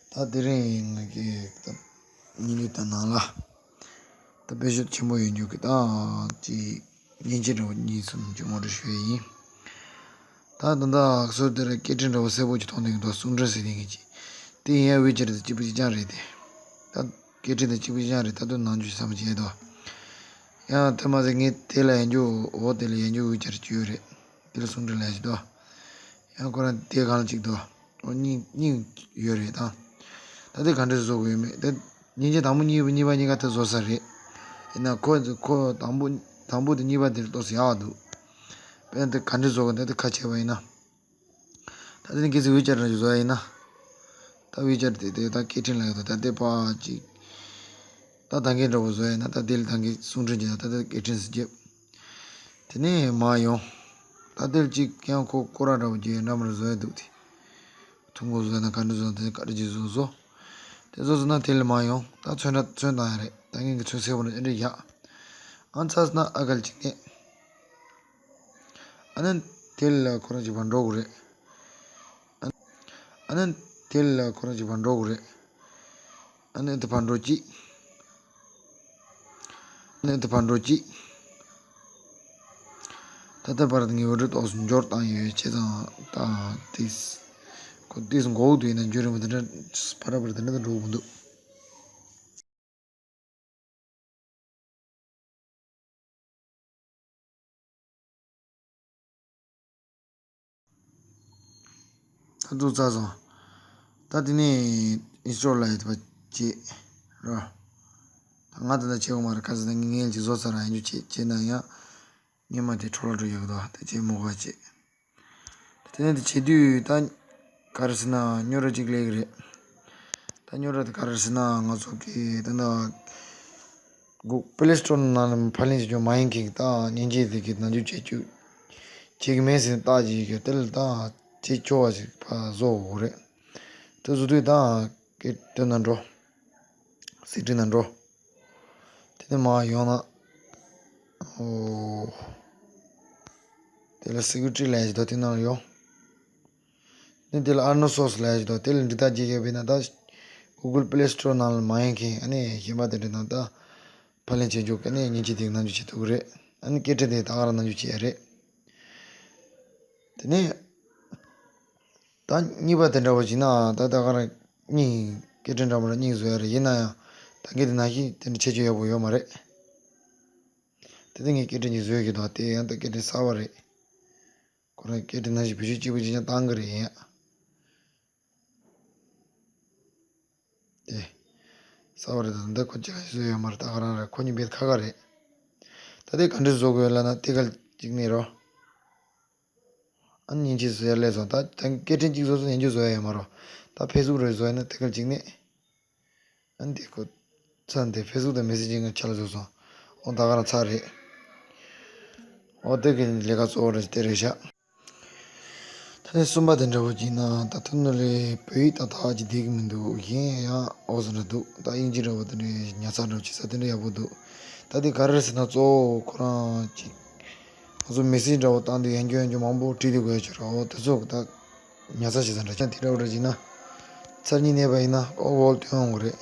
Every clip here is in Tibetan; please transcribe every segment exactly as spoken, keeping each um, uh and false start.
ད་དེ་རིང་ང་གི་ད་བརྙན་ཐུང་དང་ནང་ལ་ད་དཔེ་ཤོད་ཆེན་པོ་ཡོད་རྒྱུ་གི་ད་ཅིག་མཉེན་ཆས་འདྲ་བོ་གཉིས་གསུམ་ཅིག་ངོ་སྤྲོད་ཞུ་ཡས་ཡིན། ད་ད་ལྟ་སོ་དེར་སྐད་འཕྲིན་འདྲ་བོ་གསལ་པོ་ཅིག་མཐོང་དེ་གི་འདུག་གསུང་འཕྲིན་ཟེར་དེ་གི་ཅིག་དེ་ཡིན་ཡ་ཝི་ཅེར་དང་གཅིག་པ་གཅིག་རྐྱང་རེད་དེ། ད་སྐད་འཕྲིན་དང་གཅིག་པ་གཅིག་རྐྱང་རེད། ད་དུང་ནང་ཆོས་བསམ་བྱས་དོ། ཡང་དེ་མ་ཟད་ངས་དེ་ལ་ཡན་རྒྱུ་འོ་དེ་ལ་ཡན་རྒྱུ་ཝི་ཅེར་ཅིག་ཡོད་རེད། དེ་ལ་གསུང་འཕྲིན་ལས་ཞིག་དོ། ཡང་ཁོ་རང་དེ་གང་ལ་གཅིག་དོ། འོ་གཉིས་གཉིས་ཡོད་རེད་ད། ད་དེ་ག་འདྲས་བཟོ་དགོས་ཡོད་མེད་དེ། མཉེན་ཆས་དང་པོ་གཉིས་པ་གཉིས་པ་གཉིས་ཀ་དེ་བཟོ་ས་རེད། ཡིན་ན་ཁོ་ཁོ་དང་པོ་དང་པོ་དེ་གཉིས་པ་དེ་ཏོག་ཙམ་ཡག་འདུག་དཔེར་ན་དེ་ག་འདྲས་བཟོ་དགོས་ད་དེ་ཁ་ཕྱེ་བ་ཡིན་ན། ད་དེ་ནི་གལ་སྲིད་ཝི་ཅེར་རང་བཟོ་ཡ་ཡིན་ན། ད་ཝི་ཅེར་དེ་དེ་ད་སྐད་འཕྲིན་ལ་ཡོད་དོ། ད་དེ་ཕ་ཅིག་ད་ད་གིན་འདྲ་བོ་བཟོ་ཡ་ཡིན་ན་ད་དེ་ལ་ད་གིན་གསུང་འཕྲིན་བྱས་ན་ད་དེ་སྐད་འཕྲིན་ཟེར་གྱི། དེ་ནས་མར་ཡོང་། ད་དེར་གཅིག་ཀྱང་ཁོ་སྐོར་ར་འདྲ་བོ་རྒྱག་འདྲ་མར་བཟོ་ཡ་འདུག་དེ། ཐུང་གོ་བཟོ་ཡ་ན་ག་འདྲ་བཟོ་དེ་ག་འདྲ་ཅིག་བཟོ་བཟོ། དེ་བཟོ་བཟོ་ན་དེ་ལ་མར་ཡོང་ད་ཚོན་ཁྲ་ཚོན་བཏང་ཡ་རེད། ད་ངས་ཀྱི་ཚོན་གསལ་པོ་ན་ཨེ་འདྲ་ཡག་ཨ་ཚ་ན་ཨ་གལ་གཅིག་ནས། ཨ་ནི་དེ་ལ་ཁོ་རང་གཅིག་བར་འགྲོ་དགོས་རེད། ཨ་ནི་དེ་ལ་ཁོ་རང་གཅིག་བར་འགྲོ་དགོས་རེད། ཨ་ནི་དེ་བར་འགྲོ་གཅིག་ནས་དེ་བར་འགྲོ་གཅིག་ད་ལྟ་བར་དུ་ངས་འོ་འདྲ་ཏོག་ཙམ་འབྱོར་བཏང་ཡོད་བྱས་ཙང་ད་ཏིས། ཁོ་ཏིས་མགོ་བོ་དུ་ཡིན་ན་འཇུ་རིང་པོ་དེ་འདྲ་ཕར་བར་དེ་འདྲ་དུ་འགྲོ་གི་མི་འདུག་ད་འདུག་ཚར་སོང་། ད་དེ་ནས་ཨིན་སི་ཊོལ་ལ་ཡོད་པ་བྱེད་རོ། ད་ང་ད་ལྟ་བྱེད་དགོས་མ་རེད། ཁ་སང་ད་ངས་ངལ་ཅིག་བཟོ་ཚར་ར་ཡང་རྒྱུ་བྱེད་བྱེད་ན་ཡང་། སྔོན་མ་དེ་འཕྲོ་བརླག་འགྲོ་ཡོད་གི་འདུག་ད་བྱེད་མོ་ག་བྱེད། དེ་ནས་དེ་བྱེད་དུས་ད་ག་རེ་ཟེར་ན་རྙོག་དྲ་གཅིག་སླེབས་ཀྱི་རེད། ད་རྙོག་དྲ་དེ་ག་རེ་ཟེར་ན་ང་ཚོ་གི་ད་ལྟ་གུ་པི་ལེ་སི་ཊོར་ནང་ལ་ཕབ་ལེན་བྱེད་རྒྱུ་མ་ཡིན་མཁན་གྱི་ད་མཉེན་ཆས་དེ་གི་ནང་འཇུག་བྱེད་རྒྱུ་བྱེད་ཀྱི་མེད་ཟེར་ནས་བརྟག་བྱེད་ཀྱི་དེ་ལ་ད་བྱེད་ཆོག་པ་ཞིག་ཕར་བཟོ་དགོས་རེད། དེ་བཟོ་དུས་ད་སྐད་དོན་ན་འགྲོ། སི་ཀྲིན་ན་འགྲོ། དེ་ནས་མར་ཡོང་ན། ཨོ། དེ་ལ་སི་ཀུ་རི་ཊི་ལབ་ཡ་ཞིག་འདུག་དེ་ནང་ལ་ཡོང་། ནི་དེ་ལ་ཨར་ནོ་སོ་སི་ལབ་ཡ་ཞིག་འདུག་དེ་ལ་འབྲི་སྟངས་ཅིག་ཡོད་པས་ན་ད། གུ་གལ་པི་ལེ་སི་ཊོར་ནང་ལ་མ་ཡོང་མཁན་ཨ་ནི་གཞན་པ་དེ་འདྲ་ནང་ད། ཕབ་ལེན་བྱེད་རྒྱུ་ཨ་ནི་མཉེན་ཆས་དེ་ནང་འཇུག་བྱེད་ཐུབ་ཀྱི་རེད། ཨ་ནི་སྐད་འཕྲིན་དེ་ད་ག་རང་ནང་འཇུག་བྱེད་ཡ་རེད། དེ་ནས། ད་གཉིས་པ་དེ་འདྲ་བོ་བྱས་ན་ད་ད་ག་རང་གཉིས་སྐད་འཕྲིན་འདྲ་མོ་ལ་གཉིས་བཟོ་ཡ་རེད། ཡིན་ན་ཡང་ད་གིན་དེ་ནང་བཞིན་དེ་འདྲ་བྱེད་རྒྱུ་ཡག་པོ་ཡོད་མ་རེད། དེ་ད་ངས་སྐད་འཕྲིན་གཉིས་བཟོས་ཀྱི་འདུག་དེ་ཡང་ད་སྐད་འཕྲིན་གསར་བ་རེད། ཁོ་རང་སྐད་འཕྲིན་ནང་བཞིན་བེད་སྤྱོད་གཅིག་པ་གཅིག་རྐྱང་བཏང་གི་རེད་ཡིན་ཡ། དེ། གསར་བ་རེད་ད་འདི་ཁོ་གཅིག་ག་བཟོས་ཡོད་མ་རེད། ད་ག་རང་རེད། ཁོ་གཉིས་བེད་ཁ་ཁ་རེད། ད་དེ་ག་འདྲས་བཟོ་དགོས་ལབ་ན་དེ་ག་གཅིག་ནས་རོ། ཨ་ནི་མཉེན་ཆས་བཟོ་ཡ་ལས་སོང་། ད་ད་སྐད་འཕྲིན་གཅིག་བཟོ་སོང་ཡན་ཆད་བཟོ་ཡ་ཡོད་མ་རོ། ད་ཕེ་སི་བུག་རེ་བཟོ་ཡ་ན་དེ་ག་གཅིག་ནས། ཨ་ནི་དེ་ཁོ་ཚ་འདི་ཕེ་སི་བུག་དང་མེ་སེ་ཇི་ང་ཆ་ལ་བཟོ་སོང་། ཨོ་ད་ག་རང་ཚར་རེད། ཨོ་དེ་གི་ལས་ཀ་གཙོ་བོ་རེད་དེ་རེད་ཤག་ད་ནི་གསུམ་པ་དེ་འདྲ་བོ་བྱས་ན་ད་ཐུག་ནོ་ལས་བོད་ཡིག་ཏག་ཏག་ཅིག་བསྡད་ཀྱི་མི་འདུག་གཞན་ཡང་ཨོ་ཟེར་འདྲ་འདུག་ད་དབྱིན་ཇི་འདྲ་བོ་དེ་འདྲའི་ཉར་ཚགས་འདྲ་བོ་བྱེད་ས་དེ་འདྲ་ཡག་པོ་འདུག་ད་དེ་ག་རེ་རེད་ཟེར་ན་གཙོ་བོ་ཁོ་རང་ཅིག་ང་ཚོ་མེ་སེ་ཇི་འདྲ་བོ་བཏང་དུས་ཡང་བསྐྱར་ཡང་བསྐྱར་མང་པོ་བྲིས་དུས་དགོས་ཆེ་ར། ཨོ་དེ་ཚོ་ད་ཉར་ཚགས་བྱེད་ས་འདྲ་ཅང་དེ་འདྲ་བོ་འདྲ་བྱས་ན་ཚར་གཉིས་གནས་པ་ཡིན་ན་ཨོ་ཝོལ་སྟོན་ཡོང་གི་རེད།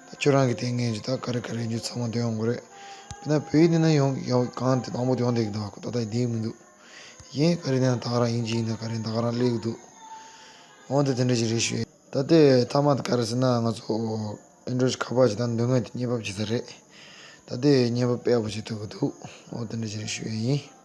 ད་ཁྱོད་རང་གི་དེ་ངས་ཅིག་ད་ག་རེ་ག་རེ་རྒྱུ་ཚང་མ་སྟོན་ཡོང་གི་རེད། དཔེར་ན་བོད་ཡིག་ནས་ན་ཡོང་ཡོང་གང་དེ་དང་པོ་དེ་ཡོང་བསྡད་ཀྱི་འདུག་ད་ལྟ་བསྡད་ཀྱི་མི་འདུག་གཞན་ག་རེ་ནས་ན་ད་ག་རང་དབྱིན་ཇི་ཡིན་ན་ག་རེ་ད་ག་རང་སླེབས་ཀྱི་འདུག་འོ་འདི་དེ་འདྲ་ཞིག་རེད་ཞུ། ད་ལྟའི་མཐའ་མ་དེ་ག་རེ་ཟེར་ན་ང་ཚོ་ཨེན་ཌོ་རོ་ཌི་ཁ་པར་ཞིག་དང་འདོད་མཁན་དེ་བརྙན་ཕབ་བྱེད་ས་རེད། ད་ལྟའི་བརྙན་ཕབ་དཔེ་ཡག་པོ་བྱེད་ཐུབ་ཀྱི་འདུག་འོ་དེ་འདྲ་ཞིག་རེད་ཞུ་ཡ་ཡིན།